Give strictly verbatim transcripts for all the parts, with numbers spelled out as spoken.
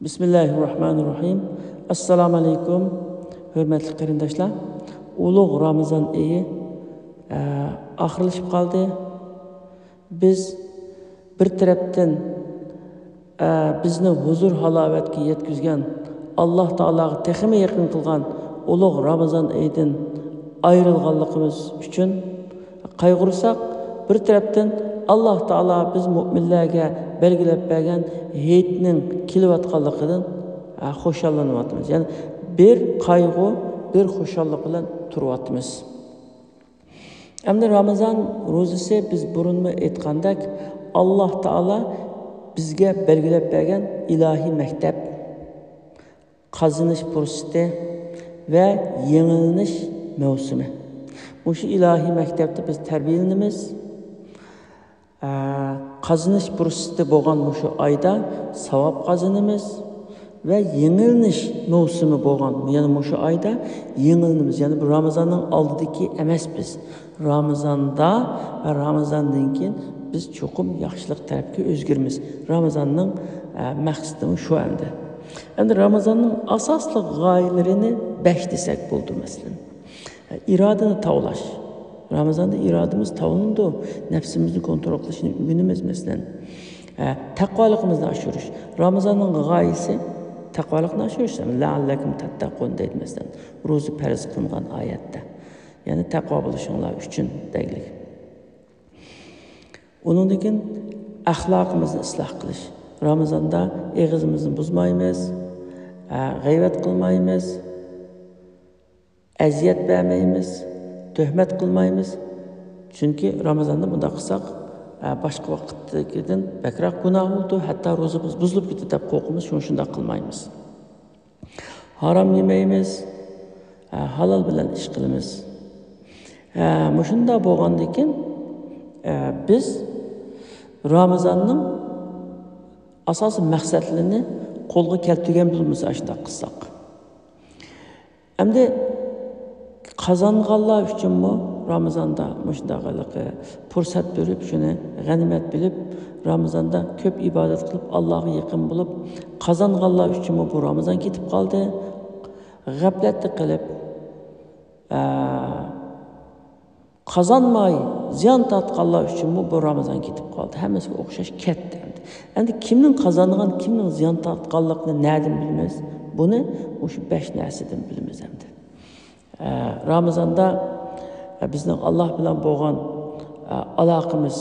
بىسمىللاھىررەھمانىررەھىم. ئەسسالامۇ ئەلەيكۇم، ھۆرمەتلىك قېرىنداشلار. ئۇلۇغ رامىزان ئېيى، ئە، ئاخىرلىشىپ قالدى. بىز بىر تەرەپتىن، ئە، بىزنى ھۇزۇر ھالاۋەتكە يەتكۈزگەن، ئاللاھ تائالاغا تېخىمۇ يېقىن قىلغان ئۇلۇغ رامىزان ئېيىدىن ئايرىلغانلىقىمىز ئۈچۈن قايغۇرساق، بىر تەرەپتىن ئاللاھ تائالا بىز مۆمىنلەرگە بەلگىلەپ بەرگەن ھېيتنىڭ كېلىۋاتقانلىقىدىن، ئە، خۇشاللىنىۋاتىمىز. يەنى بىر قايغۇ، بىر خۇشاللىق بىلەن تۇرۇۋاتىمىز. ئەمدى رامىزان روزىسى، بىز بۇرۇنمۇ ئېيتقاندەك، ئاللاھ تائالا بىزگە بەلگىلەپ بەرگەن ئىلاھىي مەكتەپ، قازىنىش پۇرسىتى ۋە يېڭىلىنىش مەۋسۇمى. مۇشۇ ئىلاھىي مەكتەپتە بىز تەربىيەلىنىمىز. ئە، قازىنىش پۇرسىتى بولغان مۇشۇ ئايدا ساۋاب قازىنىمىز ۋە يېڭىلىنىش مەۋسۇمى بولغان، يەنى مۇشۇ ئايدا يېڭىلىنىمىز. يەنى بۇ رامىزاننىڭ ئالدىدىكى ئەمەس بىز. رامىزاندا ۋە رامىزاندىن كېيىن بىز چوقۇم ياخشىلىق تەرەپكە ئۆزگىرىمىز. رامىزاننىڭ، ئە، مەقسىتىمۇ شۇ ئەمدى. ئەمدى رامىزاننىڭ ئاساسلىق غايىلىرىنى بەش دېسەك بولىدۇ، مەسىلەن. ئىرادىنى تاۋلاش. رامىزاندا ئىرادىمىز تاۋلىنىدۇ. نەپسىمىزنى كونترول قىلىشنى ئۆگىنىمىز، مەسىلەن. ئە، تەقۋالىقىمىزنى ئاشۇرۇش. رامىزاننىڭ غايىسى تەقۋالىقنى ئاشۇرۇش. لەئەللەكۇم تەتتەقۇن دەيدۇ، مەسىلەن، روزا پەرز قىلىنغان ئايەتتە. يەنى تەقۋا بولۇشۇڭلار ئۈچۈن دەيلىك. ئۇنىڭدىن كېيىن ئەخلاقىمىزنى ئىسلاھ قىلىش. رامىزاندا ئېغىزىمىزنى بۇزمايمىز، ئە، غەيۋەت قىلمايمىز، ئەزىيەت بەرمەيمىز، تۆھمەت قىلمايمىز. چۈنكى رامىزاندا بۇنداق قىلساق، ئە، باشقا ۋاقىتتىكىدىن بەكرەك گۇناھ بولىدۇ، ھەتتا روزىمىز بۇزۇلۇپ كېتىدۇ دەپ قورقىمىز، شۇڭا شۇنداق قىلمايمىز. ھارام يېمەيمىز، ئە، ھالال بىلەن ئىش قىلىمىز. ئە، مۇشۇنداق بولغاندىكىن، ئە، بىز رامىزاننىڭ ئاساسىي مەقسەتلىرىنى قولغا كەلتۈرگەن بولىمىز، ئاشۇنداق قىلساق. ئەمدى قازانغانلار ئۈچۈنمۇ رامىزاندا مۇشۇنداق ھېلىقى پۇرسەت بېرىپ، شۇنى غەنىيمەت بىلىپ، رامىزاندا كۆپ ئىبادەت قىلىپ، ئاللاغا يېقىن بولۇپ، قازانغانلار ئۈچۈنمۇ بۇ رامىزان كېتىپ قالدى. غەپلەتتە قېلىپ، ئە، قازانماي زىيان تارتقانلار ئۈچۈنمۇ بۇ رامىزان كېتىپ قالدى. ھەممىسىگە ئوخشاش كەتتى ئەمدى. ئەمدى كىمنىڭ قازانغان، كىمنىڭ زىيان تارتقانلىقىنى نەدىن بىلىمىز؟ بۇنى مۇشۇ بەش نەرسىدىن بىلىمىز ئەمدى. ئە، رامىزاندا، ئە، بىزنىڭ ئاللاھ بىلەن بولغان، ئە، ئالاقىمىز،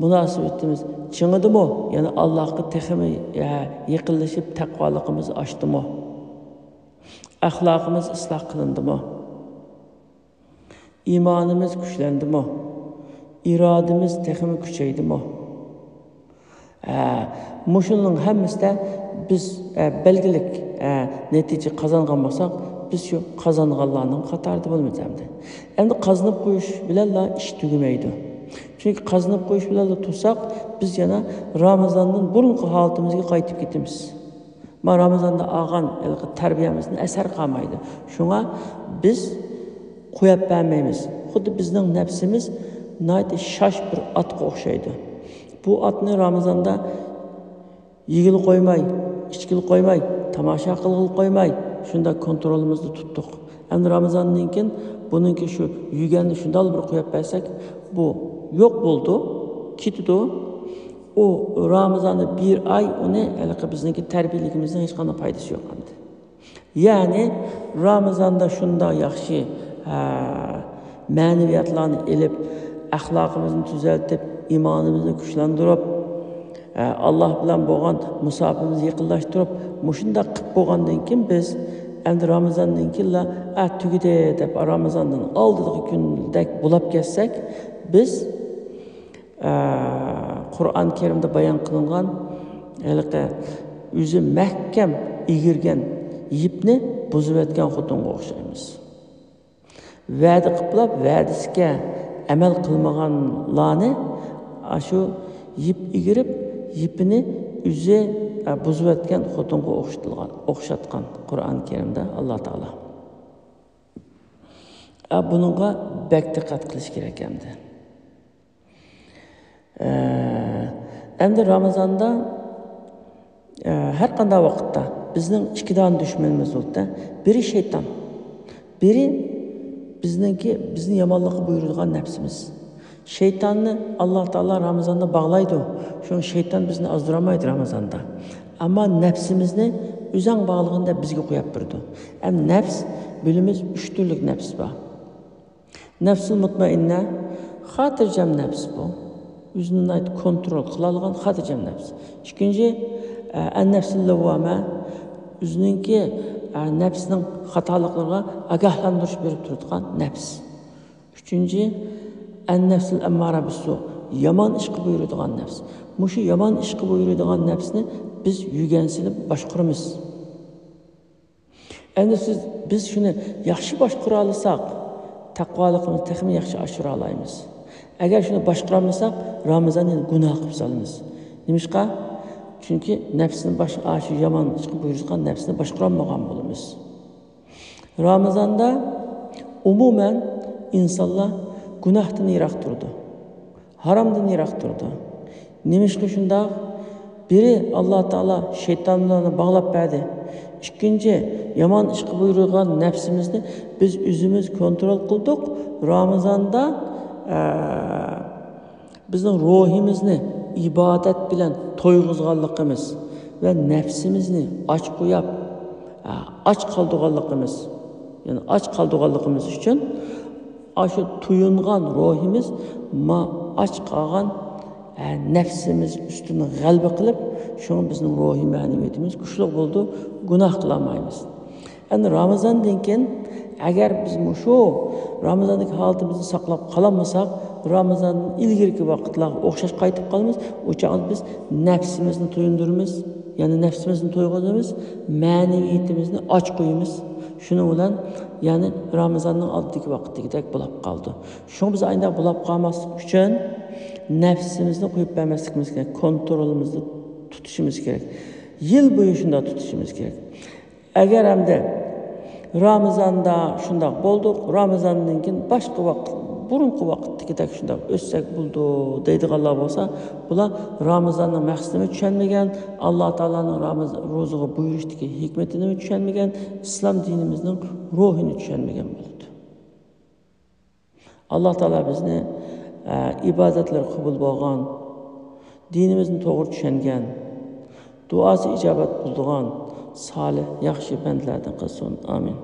مۇناسىۋىتىمىز چىڭىدىمۇ؟ يەنى ئاللاھقا تېخىمۇ، ئە، يېقىنلىشىپ، تەقۋالىقىمىز ئاشتىمۇ؟ ئەخلاقىمىز ئىسلاھ قىلىندىمۇ؟ ئىمانىمىز كۈچلەندىمۇ؟ ئىرادىمىز تېخىمۇ كۈچەيدىمۇ؟ ھە، مۇشۇنىڭ ھەممىسىدە بىز، ئە، بەلگىلىك، ئە، نەتىجە قازانغان بولساق، بىز شۇ قازانغانلارنىڭ قاتارىدا بولىمىز ئەمدى. ئەمدى قازىنىپ قويۇش بىلەنلا ئىش تۈگىمەيدۇ. چۈنكى قازىنىپ قويۇش بىلەنلا تۇرساق، بىز يەنە رامىزاندىن بۇرۇنقى ھالىتىمىزگە قايتىپ كېتىمىز. ما رامىزاندا ئالغان ھېلىقى تەربىيەمىزدىن ئەسەر قالمايدۇ. شۇڭا بىز قويۇپ بەرمەيمىز. خۇددى بىزنىڭ نەپسىمىز ناھايىتى شاش بىر ئاتقا ئوخشايدۇ. بۇ ئاتنى رامىزاندا يېگىلى قويماي، ئىچكىلى قويماي، تاماشا قىلغىلى قويماي، شۇنداق كونترولىمىزدا تۇتتۇق. ئەمدى رامىزاندىن كېيىن بۇنىڭكى شۇ يۈگەننى شۇنداق بىر قويۇپ بەرسەك، بۇ يوق بولىدۇ، كېتىدۇ. ئۇ رامىزاندا بىر ئاي ئۇنى ھېلىقى بىزنىڭكى تەربىيەلىكىمىزنىڭ ھېچقانداق پايدىسى يوق ئەمدى. يەنى رامىزاندا شۇنداق ياخشى، ھە، مەنىۋىياتلارنى ئېلىپ، ئەخلاقىمىزنى تۈزەلتىپ، ئىمانىمىزنى كۈچلەندۈرۈپ، ھە، ئاللاھ بىلەن بولغان مۇساپىمىزنى يېقىنلاشتۇرۇپ، مۇشۇنداق قىلىپ بولغاندىن كېيىن بىز ئەمدى رامىزاندىن كېيىنلا، ئە، تۈگىدى دەپ، رامىزاندىن ئالدىدىكى كۈندەك بولاپ كەتسەك، بىز ئە، قۇرئان كەرىمدە بايان قىلىنغان ھېلىقى ئۆزى مەھكەم ئىگىرگەن يىپنى بۇزۇۋەتكەن خوتۇنغا ئوخشايمىز. ۋەدە قىپلا ۋەدىسىگە ئەمەل قىلمىغانلارنى ئاشۇ يىپ ئىگىرىپ، يىپىنى ئۆزى، ئە، بۇزۇۋەتكەن خوتۇنغا ئوخشىتىلغان، ئوخشاتقان قۇرئان كەرىمدە ئاللا تائالا. ئە، بۇنىڭغا بەك دىققەت قىلىش كېرەك ئەمدى. ئە، ئەمدى رامىزاندا ئە، ھەر قانداق ۋاقىتتا بىزنىڭ ئىككى دانە دۈشمىنىمىز بولىدۇ. بىرى شەيتان، بىرى بىزنىڭكى، بىزنى يامانلىققا بۇيرۇيدىغان نەپسىمىز. شەيتاننى ئاللا تائالا رامىزاندا باغلايدۇ. شۇڭا شەيتان بىزنى ئازدۇرالمايدۇ رامىزاندا. ئەمما نەپسىمىزنى ئۆزەڭ باغلىغىن دەپ بىزگە قويۇپ بېرىدۇ. ھەم نەپس بىلىمىز ئۈچ تۈرلۈك نەپس بار. نەپسىل مۇتمەئىننە، خاتىرجەم نەپس بۇ. ئۆزىنى ناھايىتى كونترول قىلالىغان خاتىرجەم نەپس. ئىككىنچى، ئە، ئەن نەپسىل لەۋۋامە، ئۆزىنىڭكى، ئە، نەپسىنىڭ خاتالىقلىرىغا ئاگاھلاندۇرۇش بېرىپ تۇرىدىغان نەپس. ئۈچىنچى، ئەن نەپسىل ئەممارە بىسسۇ، يامان ئىشقا بۇيرۇيدىغان نەپس. مۇشۇ يامان ئىشقا بۇيرۇيدىغان نەپسنى بىز يۈگەن سېلىپ باشقۇرىمىز. ئەمدى سىز، بىز شۇنى ياخشى باشقۇرالىساق، تەقۋالىقىمىزنى تېخىمۇ ياخشى ئاشۇرالايمىز. ئەگەر شۇنى باشقۇرالمىساق، رامىزاننى يەنە گۇناھ قىلىپ سالىمىز. نېمىشقا؟ چۈنكى نەپسىنى باش-، ئاشۇ يامان ئىشقا بۇيرۇتقان نەپسىنى باشقۇرالمىغان بولىمىز. رامىزاندا ئومۇمەن ئىنسانلار گۇناھتىن يىراق تۇرىدۇ، ھارامدىن يىراق تۇرىدۇ. نېمىشقا شۇنداق؟ بىرى، ئاللا تائالا شەيتانلارنى باغلاپ بەردى. ئىككىنچى، يامان ئىشقا بۇيرۇغان نەپسىمىزنى بىز ئۆزىمىز كونترول قىلدۇق. رامىزاندا، ئە، بىزنىڭ روھىمىزنى ئىبادەت بىلەن تويغۇزغانلىقىمىز ۋە نەپسىمىزنى ئاچ قويۇپ، ئە، ئاچ قالدۇرغانلىقىمىز، يەنى ئاچ قالدۇرغانلىقىمىز ئۈچۈن ئاشۇ تويۇنغان روھىمىز ما ئاچ قالغان، ئە، نەپسىمىز ئۈستىدىن غەلىبە قىلىپ، شۇڭا بىزنىڭ روھىي مەنىۋىيىتىمىز كۈچلۈك بولىدۇ، گۇناھ قىلالمايمىز. ئەمدى رامىزاندىن كېيىن، ئەگەر بىز مۇشۇ رامىزاندىكى ھالىتىمىزنى ساقلاپ قالالمىساق، رامىزاندىن ئىلگىرىكى ۋاقىتلارغا ئوخشاش قايتىپ قالىمىز. ئۇ چاغدا بىز نەپسىمىزنى تويۇندۇرىمىز، يەنى نەپسىمىزنى تويغۇزىمىز، مەنىۋىيىتىمىزنى ئاچ قويىمىز. شۇنىڭ بىلەن، يەنى رامىزاننىڭ ئالدىدىكى ۋاقىتتىكىدەك بولاپ قالىدۇ. شۇڭا بىز ئاينداق بولاپ قالماسلىق ئۈچۈن نەپسىمىزنى قويۇپ بەرمەسلىكىمىز كېرەك، كونترولىمىزنى تۇتۇشىمىز كېرەك. يىل بويى شۇنداق تۇتۇشىمىز كېرەك. ئەگەر ئەمدى رامىزاندا شۇنداق بولدۇق، رامىزاندىن كېيىن باشقا ۋاقىت، بۇرۇنقى ۋاقىتتىكىدەك شۇنداق ئۆتسەك بولىدۇ دەيدىغانلار بولسا، بۇلار رامىزاننىڭ مەقسىتىنى چۈشەنمىگەن، ئاللا تائالانىڭ رامىز-، روزىغا بۇيرۇشتىكى ھېكمىتىنىمۇ چۈشەنمىگەن، ئىسلام دىنىمىزنىڭ روھىنى چۈشەنمىگەن بولىدۇ. ئاللا تائالا بىزنى، ئە، ئىبادەتلىرى قوبۇل بولغان، دىنىمىزنى توغرا چۈشەنگەن، دۇئاسى ئىجابەت بولىدىغان سالىھ، ياخشى بەندىلەردىن قىلسۇن. ئامىن.